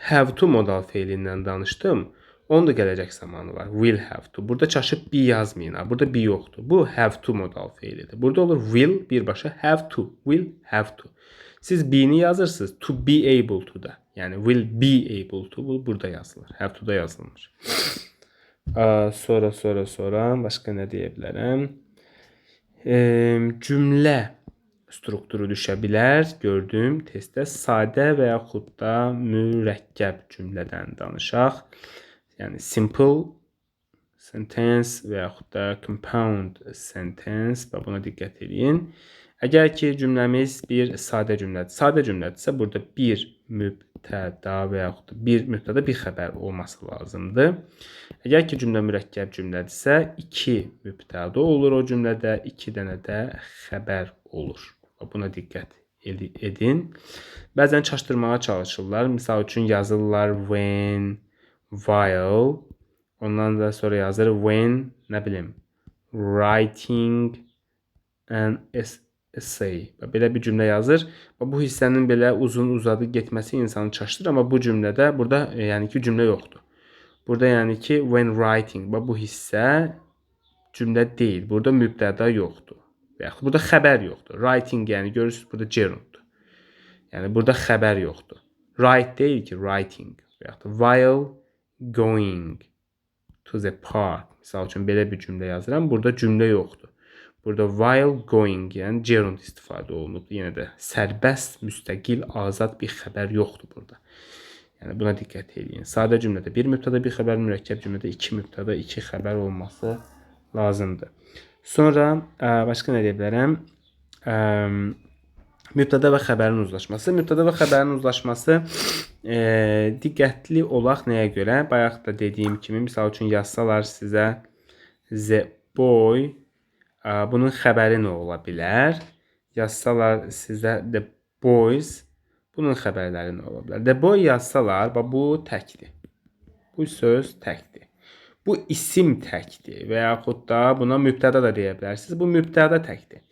A: have to modal feilindən danışdım. Onun da gələcək zamanı var. Will have to. Burada çaşıb be yazmayın. Burada be yoxdur. Bu have to modal feilidir. Burada olur will birbaşa have to. Will have to. Siz be-ni yazırsınız. To be able to da. Yəni will be able to. Bu burada yazılır. Have to da yazılmır. Sonra başqa nə deyə bilərəm? Cümlə strukturu düşə bilər. Gördüyüm testdə sadə və yaxud da mürəkkəb cümlədən danışaq. Yəni simple sentence və yaxud da compound sentence. Bax, buna diqqət eləyin. Əgər ki cümləmiz bir sadə cümlədir. Sadə cümlədirsə burada bir mübtəda və yaxud da bir mübtəda bir xəbər olması lazımdır. Əgər ki cümlə mürəkkəb cümlədirsə, iki mübtəda olur o cümlədə, iki dənə də xəbər olur. Buna diqqət edin. Bəzən çaşdırmağa çalışırlar. Misal üçün yazırlar when, while. Ondan da sonra yazır when, nə bilim, writing an essay. Belə bir cümlə yazır. Bu hissənin belə uzun uzadı getməsi insanı çaşdırır, amma bu cümlədə burada yəni ki cümlə yoxdur. Burada yəni ki when writing, bu hissə cümlə deyil. Burada mübtəda yoxdur. Və yaxud burada xəbər yoxdur. Writing, yəni görürsüz burada gerunddur. Yəni burada xəbər yoxdur. Write deyil ki, writing. Və yaxud da while going to the park. Misal üçün belə bir cümlə yazıram. Burada cümlə yoxdur. Burada while going, yəni gerund istifadə olunub. Yenə də sərbəst, müstəqil, azad bir xəbər yoxdur burada. Yəni buna diqqət eləyin. Sadə cümlədə bir mübtəda, bir xəbər, mürəkkəb cümlədə iki mübtəda, iki xəbər olması lazımdır. Sonra başqa nə deyə bilərəm? Mübtəda və xəbərin uzlaşması. Mübtəda və xəbərin uzlaşması diqqətli olaq nəyə görə? Bayaq da dediyim kimi, misal üçün yazsalar sizə the boy, bunun xəbəri nə ola bilər? Yazsalar sizə the boys, bunun xəbərləri nə ola bilər? The boy yazsalar, bax bu təkdir. Bu söz təkdir. Bu isim təkdir və yaxud da buna mübtəda da deyə bilərsiniz. Bu mübtəda təkdir.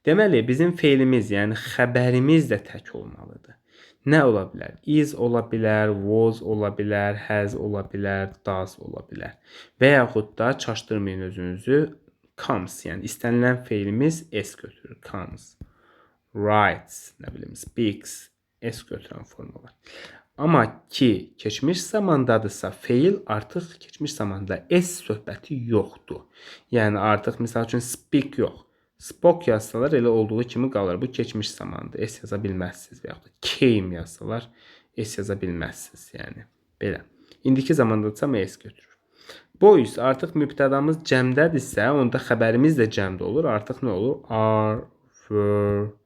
A: Deməli, bizim feilimiz, yəni xəbərimiz də tək olmalıdır. Nə ola bilər? Is ola bilər, was ola bilər, has ola bilər, does ola bilər. Və yaxud da çaşdırmayın özünüzü, comes, yəni istənilən feilimiz s götürür. Comes, writes, nə bilim, speaks, s götürən formalar. Amma ki, keçmiş zamandadırsa, feil artıq keçmiş zamanda s söhbəti yoxdur. Yəni artıq misal üçün speak yox. Spoke yazsalar elə olduğu kimi qalır. Bu keçmiş zamandır. S yaza bilməzsiniz və yaxud da came yazsalar S yaza bilməzsiniz. Yəni belə. İndiki zamandadırsa S götürür. Boys artıq mübtədamız cəmdədirsə, onda xəbərimiz də cəmdə olur. Artıq nə olur? Are, were,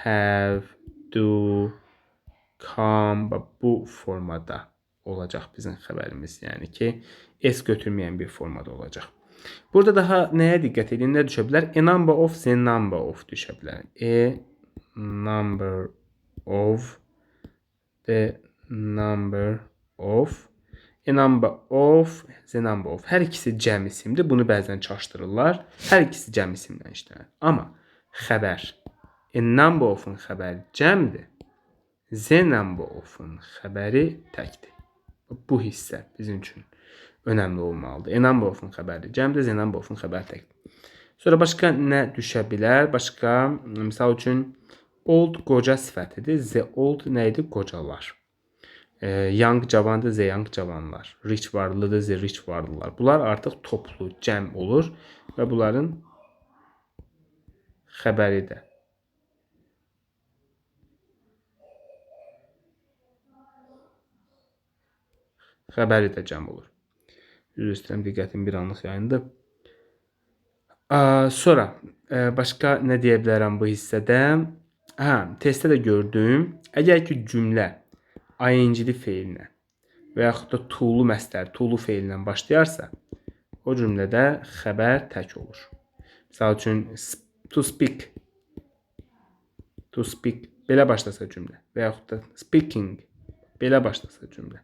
A: have, do, come, bu formada olacaq bizim xəbərimiz. Yəni ki, S götürməyən bir formada olacaq. Burada daha nəyə diqqət edin? Nə düşə bilər? A number of, the number of düşə bilər. A number of, the number of, a number of, the number of. Hər ikisi cəm isimdir. Bunu bəzən çaşdırırlar. Hər ikisi cəm isimdən işlənir. Amma xəbər, a number of-un xəbəri cəmdir. The number of-un xəbəri təkdir. Bu hissə bizim üçün önəmli olmalıdır. A number of-un xəbəri cəmdir, the number of-un xəbəri təkdir. Sonra başqa nə düşə bilər? Başqa, misal üçün, old qoca sifətidir. The old nə idi? Qocalar. Young cavandır, the young cavanlar. Rich varlıdır, the rich varlılar. Bunlar artıq toplu, cəm olur və bunların xəbəri də cəm olur. Üzr istəyirəm, diqqətim bir anlıq yayındı. Sonra, başqa nə deyə bilərəm bu hissədə? Hə, testdə də gördüm. Əgər ki, cümlə ing-li feillə və yaxud da to'lu məstər, to'lu feillə başlayarsa, o cümlədə xəbər tək olur. Misal üçün, to speak, to speak belə başlasa cümlə və yaxud da speaking belə başlasa cümlə,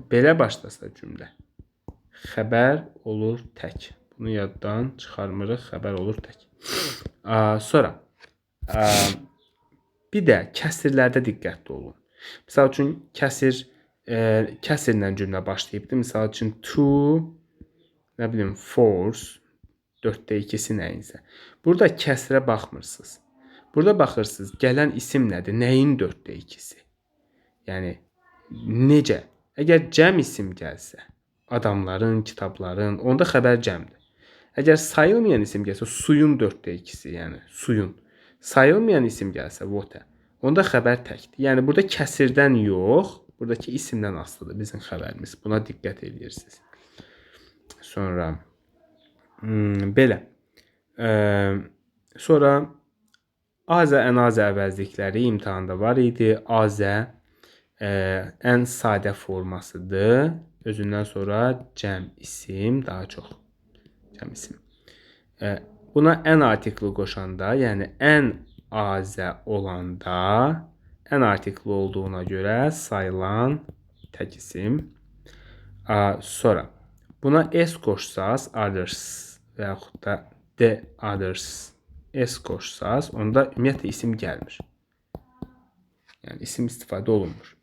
A: belə başlasa cümlə, xəbər olur tək. Bunu yaddan çıxarmırıq, xəbər olur tək. Sonra, bir də kəsirlərdə diqqətli olun. Misal üçün, kəsirlə cümlə başlayıbdır. Misal üçün, to, nə bilim, force, 4-də 2-si nəyinsə. Burada kəsrə baxmırsınız. Burada baxırsınız, gələn isim nədir? Nəyin 4-də 2-si? Yəni, necə? Əgər cəm isim gəlsə, adamların, kitabların, onda xəbər cəmdir. Əgər sayılmayan isim gəlsə, suyun 4-də 2-si, yəni suyun. Sayılmayan isim gəlsə, water, onda xəbər təkdir. Yəni, burada kəsirdən yox, buradakı isimdən asılıdır bizim xəbərimiz. Buna diqqət edirsiniz. Sonra, belə. Sonra, azə, ənazə əvəzlikləri imtahanda var idi. Azə ən sadə formasıdır. Özündən sonra cəm isim, daha çox cəm isim. Buna ən artikli qoşanda, yəni ən azə olanda, ən artikli olduğuna görə sayılan tək isim. Sonra buna s qoşsaz, others və yaxud da the others S qoşsaz, onda ümumiyyətlə isim gəlmir. Yəni isim istifadə olunmur.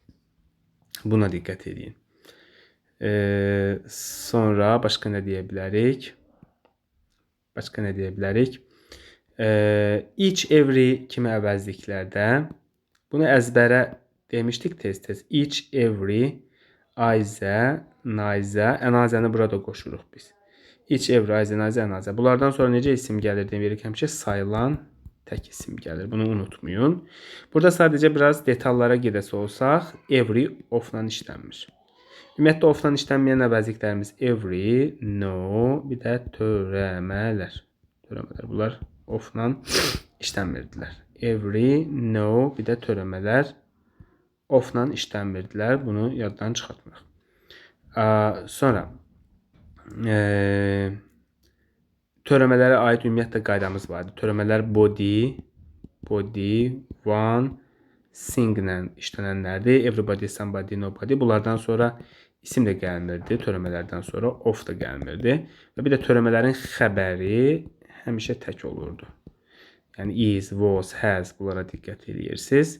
A: Buna diqqət edin. Sonra başqa nə deyə bilərik? Başqa nə deyə bilərik? Each, every kimi əvəzliklərdə bunu əzbərə demişdik tez-tez. Each, every, either, neither, another-nı burada qoşuruq biz. Each, every, either, neither, another. Bunlardan sonra necə isim gəlir deyirik? Həmişə sayılan tək isim gəlir. Bunu unutmayın. Burada sadəcə biraz detallara gedəsi olsaq, every of-la işlənmir. Ümumiyyətlə of-la işlənməyən əvəzliklərimiz every, no, bir də törəmələr. Törəmələr. Bunlar of-la işlənmirdilər. Every, no, bir də törəmələr of-la işlənmirdilər. Bunu yaddan çıxartmırıq. Sonra törəmələrə aid ümumiyyətlə qaydamız vardır. Törəmələr body, body, one, thing-lə işlənənlərdir. Everybody, somebody, nobody. Bunlardan sonra isim də gəlmirdi. Törəmələrdən sonra of da gəlmirdi. Və bir də törəmələrin xəbəri həmişə tək olurdu. Yəni is, was, has bunlara diqqət eləyirsiniz.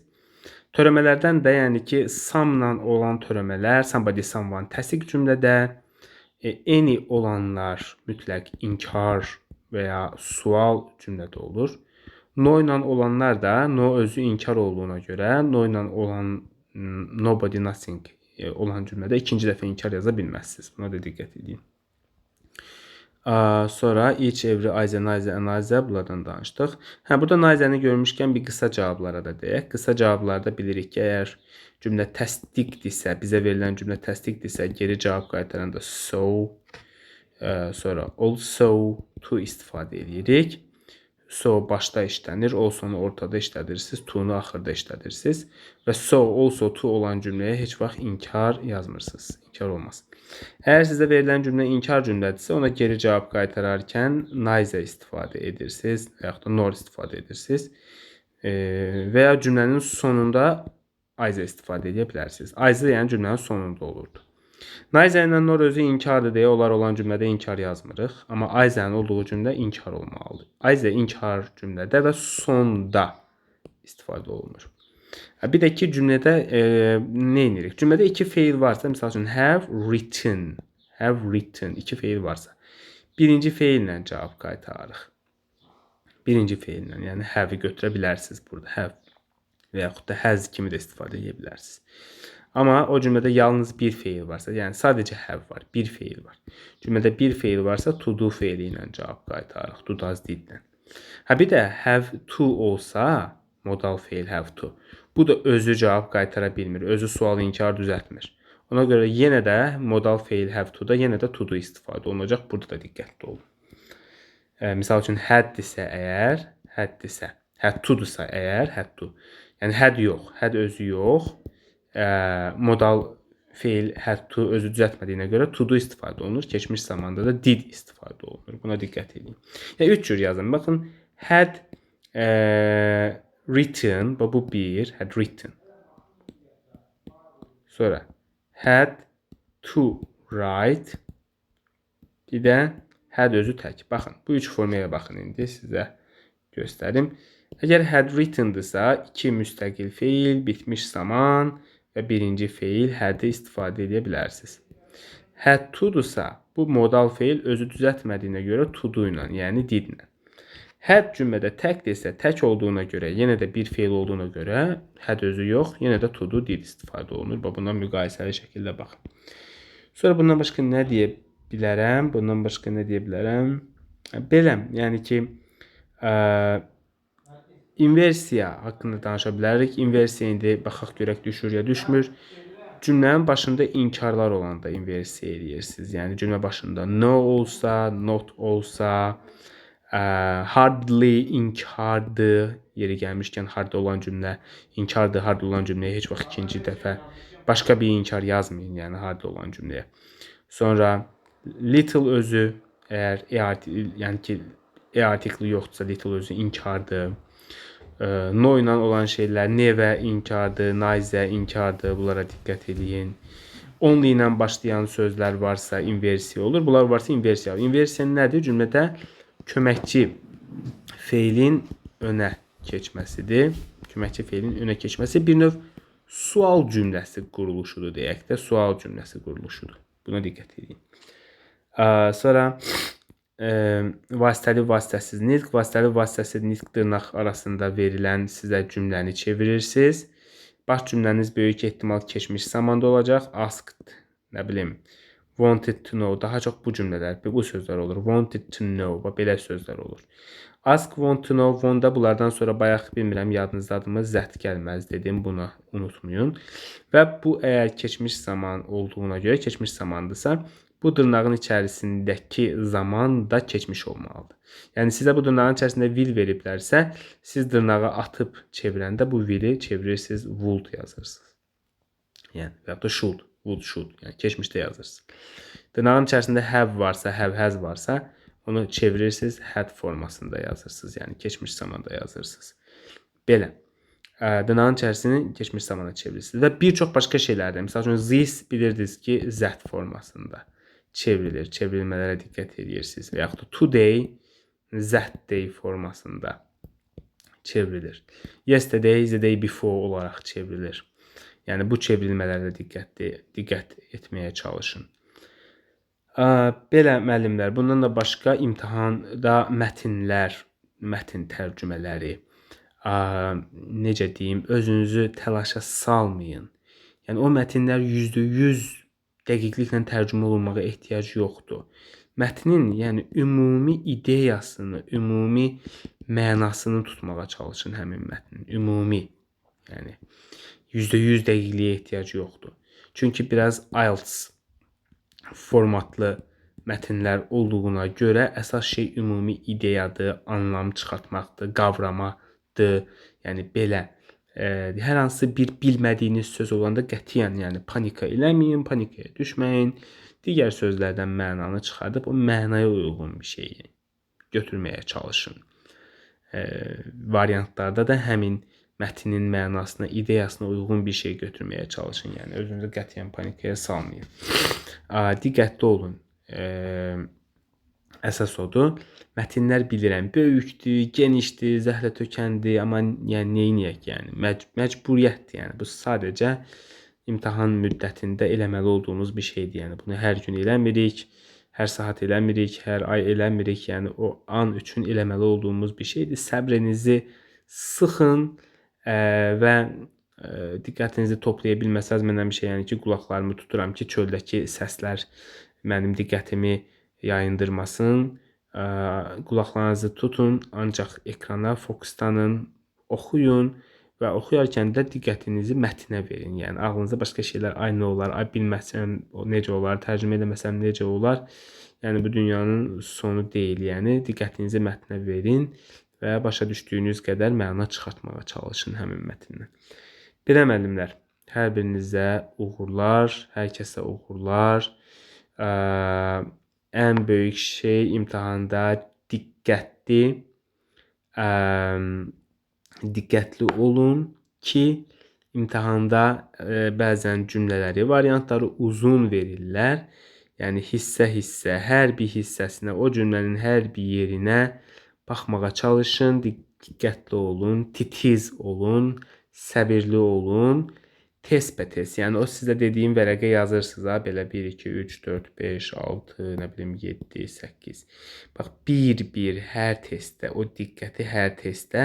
A: Törəmələrdən də yəni ki, some-la olan törəmələr, somebody, someone təsdiq cümlədə, any olanlar mütləq inkar və ya sual cümlədə olur. No ilə olanlar da no özü inkar olduğuna görə no ilə olan nobody, nothing olan cümlədə ikinci dəfə inkar yaza bilməzsiniz. Buna da diqqət edin. Sonra each, every, either, neither, another bunlardan danışdıq. Hə, burada neither-ni görmüşkən bir qısa cavablara da deyək. Qısa cavablarda bilirik ki, əgər cümlə təsdiqdirsə, bizə verilən cümlə təsdiqdirsə, geri cavab qaytaranda so, sonra also, to istifadə edirik. So başda işlənir, also-nu ortada işlədirsiniz, to-nu axırda işlədirsiniz və so, also, to olan cümləyə heç vaxt inkar yazmırsınız. İnkar olmaz. Əgər sizə verilən cümlə inkar cümlədirsə, ona geri cavab qaytararkən neither istifadə edirsiniz və yaxud da nor istifadə edirsiniz. Və ya cümlənin sonunda either istifadə edə bilərsiniz. Either yəni cümlənin sonunda olurdu. Neither ilə nor özü inkardır deyə onlar olan cümlədə inkar yazmırıq. Amma either-ın olduğu cümlə inkar olmalıdır. Either inkar cümlədə və sonda istifadə olunur. Bir də ki, cümlədə nə edirik? Cümlədə iki feil varsa, misal üçün have written, have written iki feil varsa, birinci feillə cavab qaytarırıq. Birinci feillə, yəni have-i götürə bilərsiniz burada. Have və yaxud da has kimi də istifadə edə bilərsiniz. Amma o cümlədə yalnız bir feil varsa, yəni sadəcə have var, bir feil var. Cümlədə bir feil varsa to do feili ilə cavab qaytarırıq, do, does, did-lə. Hə, bir də have to olsa, modal feil have to. Bu da özü cavab qaytara bilmir, özü sual inkar düzəltmir. Ona görə yenə də modal feil have to-da yenə də to do istifadə olunacaq. Burada da diqqətli olun. Misal üçün had-dirsə əgər, had-dirsə, had to-dursa əgər, had to. Yəni had yox, had özü yox. Modal feil had to özü düzəltmədiyinə görə to do istifadə olunur. Keçmiş zamanda da did istifadə olunur. Buna diqqət edin. Yəni üç cür yazın. Baxın, had written, bu bir, had written. Sonra had to write. Bir də had özü tək. Baxın, bu üç formaya baxın indi sizə göstərim. Əgər had written-dırsa, iki müstəqil feil, bitmiş zaman və birinci feil had-i istifadə edə bilərsiniz. Had to-dursa, bu modal feil özü düzəltmədiyinə görə to do ilə, yəni did-lə. Had cümlədə təkdirsə, tək olduğuna görə, yenə də bir feil olduğuna görə had özü yox, yenə də to do, did istifadə olunur. Bax, buna müqayisəli şəkildə baxın. Sonra bundan başqa nə deyə bilərəm? Bundan başqa nə deyə bilərəm? Belə, yəni ki, inversiya haqqında danışa bilərik. İnversiya indi baxaq görək düşür ya düşmür. Cümlənin başında inkarlar olanda inversiya eləyirsiniz. Yəni cümlə başında no olsa, not olsa, hardly inkardır. Yeri gəlmişkən hardly olan cümlə inkardır. Hardly olan cümləyə heç vaxt ikinci dəfə başqa bir inkar yazmayın, yəni hardly olan cümləyə. Sonra little özü əgər e arti, yəni ki e artikli yoxdursa little özü inkardır. No ilə olan şeylər never inkardır, neither inkardır. Bunlara diqqət eləyin. Only ilə başlayan sözlər varsa inversiya olur. Bunlar varsa inversiya. İnversiya nədir? Cümlədə köməkçi feilin önə keçməsidir. Köməkçi feilin önə keçməsi bir növ sual cümləsi quruluşudur deyək də, sual cümləsi quruluşudur. Buna diqqət edin. Sonra vasitəli vasitəsiz nitq, vasitəli vasitəsiz nitq dırnaq arasında verilən sizə cümləni çevirirsiniz. Baş cümləniz böyük ehtimal keçmiş zamanda olacaq. Asked, nə bilim, wanted to know. Daha çox bu cümlələr, bu sözlər olur. Wanted to know, bax belə sözlər olur. Ask, want to know, want-da bunlardan sonra bayaq bilmirəm yadınızdadırmı, that gəlməz dedim, bunu unutmayın. Və bu əgər keçmiş zaman olduğuna görə, keçmiş zamandısa, bu dırnağın içərisindəki zaman da keçmiş olmalıdır. Yəni sizə bu dırnağın içərisində will veriblərsə, siz dırnağı atıb çevirəndə bu will'i çevirirsiniz, would yazırsınız. Yəni və ya da should, would, should, yəni keçmişdə yazırsınız. Dırnağın içərisində have varsa, have, has varsa, onu çevirirsiniz, had formasında yazırsınız. Yəni keçmiş zamanda yazırsınız. Belə. Dırnağın içərisini keçmiş zamana çevirirsiniz və bir çox başqa şeylərdə. Məsəl üçün this bilirdiniz ki, that formasında çevrilir. Çevrilmələrə diqqət edirsiniz. Və yaxud da today that day formasında çevrilir. Yesterday the day before olaraq çevrilir. Yəni bu çevrilmələrə diqqət etməyə çalışın. Belə müəllimlər, bundan da başqa imtahanda mətnlər, mətn tərcümələri, necə deyim, özünüzü təlaşa salmayın. Yəni o mətnlər %100 dəqiqliklə tərcümə olunmağa ehtiyac yoxdur. Mətnin, yəni ümumi ideyasını, ümumi mənasını tutmağa çalışın həmin mətnin. Ümumi, yəni %100 dəqiqliyə ehtiyac yoxdur. Çünki biraz IELTS formatlı mətnlər olduğuna görə əsas şey ümumi ideyadır, anlam çıxartmaqdır, qavramadır. Yəni belə hər hansı bir bilmədiyiniz söz olanda qətiyyən, yəni panika eləməyin, panikaya düşməyin. Digər sözlərdən mənanı çıxardıb o mənaya uyğun bir şeyi götürməyə çalışın. Variantlarda da həmin mətnin mənasına, ideyasına uyğun bir şey götürməyə çalışın. Yəni özünüzü qətiyyən panikaya salmayın. Diqqətli olun. Əsas odur. Mətnlər bilirəm, böyükdür, genişdir, zəhlə tökəndir, amma yəni neyniyək, yəni məcburiyyətdir, yəni bu sadəcə imtahan müddətində eləməli olduğumuz bir şeydir. Yəni bunu hər gün eləmirik, hər saat eləmirik, hər ay eləmirik. Yəni o an üçün eləməli olduğumuz bir şeydir. Səbrinizi sıxın və diqqətinizi toplaya bilməsəniz məndən bir şey, yəni ki, qulaqlarımı tuturam ki, çöldəki səslər mənim diqqətimi yayındırmasın. Qulaqlarınızı tutun, ancaq ekrana fokuslanın, oxuyun və oxuyarkən də diqqətinizi mətnə verin. Yəni ağlınıza başqa şeylər, ay nə olar, ay bilməsəm necə olar, tərcümə eləməsəm necə olar? Yəni bu dünyanın sonu deyil. Yəni diqqətinizi mətnə verin və başa düşdüyünüz qədər məna çıxartmağa çalışın həmin mətndən. Belə müəllimlər, hər birinizə uğurlar, hər kəsə uğurlar. Ən böyük şey imtahanda diqqətli, diqqətli olun ki, imtahanda bəzən cümlələri, variantları uzun verirlər. Yəni hissə-hissə, hər bir hissəsinə, o cümlənin hər bir yerinə baxmağa çalışın, diqqətli olun, titiz olun, səbirli olun. Tez-bətez, yəni o sizə dediyim vərəqə yazırsınız ha, belə 1, 2, 3, 4, 5, 6, nə bilim 7, 8. Bax, bir-bir hər testdə, o diqqəti hər testdə.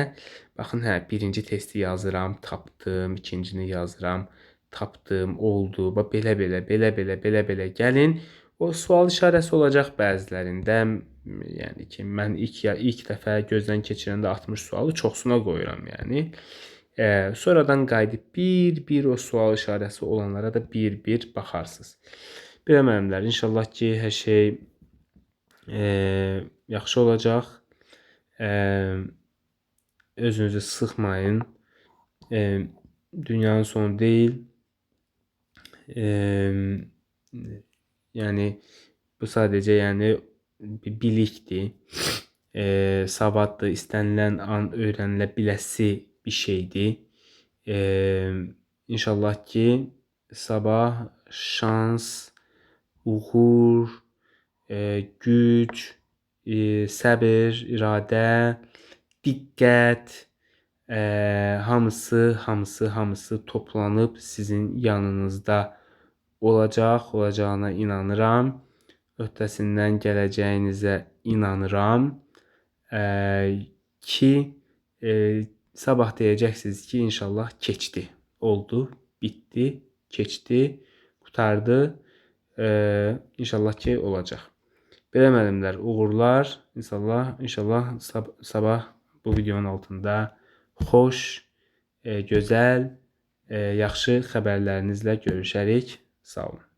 A: Baxın, hə, birinci testi yazıram, tapdım, ikincini yazıram, tapdım, oldu. Bax, belə-belə, belə-belə, belə-belə gəlin. O sual işarəsi olacaq bəzilərində. Yəni ki, mən ilk dəfə gözdən keçirəndə 60 sualı çoxsuna qoyuram, yəni. Sonradan qayıdıb bir-bir o sual işarəsi olanlara da bir-bir baxarsınız. Belə müəllimlər, inşallah ki, hər şey yaxşı olacaq. Özünüzü sıxmayın. Dünyanın sonu deyil. Yəni bu sadəcə yəni bir bilikdir, savaddır, istənilən an öyrənilə biləsi bir şeydir. İnşallah ki, sabah şans, uğur, güc, Səbir, iradə, diqqət, hamısı, hamısı, hamısı toplanıb sizin yanınızda olacaq, olacağına inanıram. Öhdəsindən gələcəyinizə inanıram. Ki sabah deyəcəksiniz ki, inşallah keçdi, oldu, bitdi, keçdi, qurtardı. İnşallah ki, olacaq. Belə müəllimlər, uğurlar. İnşallah, inşallah sabah bu videonun altında xoş, gözəl, yaxşı xəbərlərinizlə görüşərik. Sağ olun.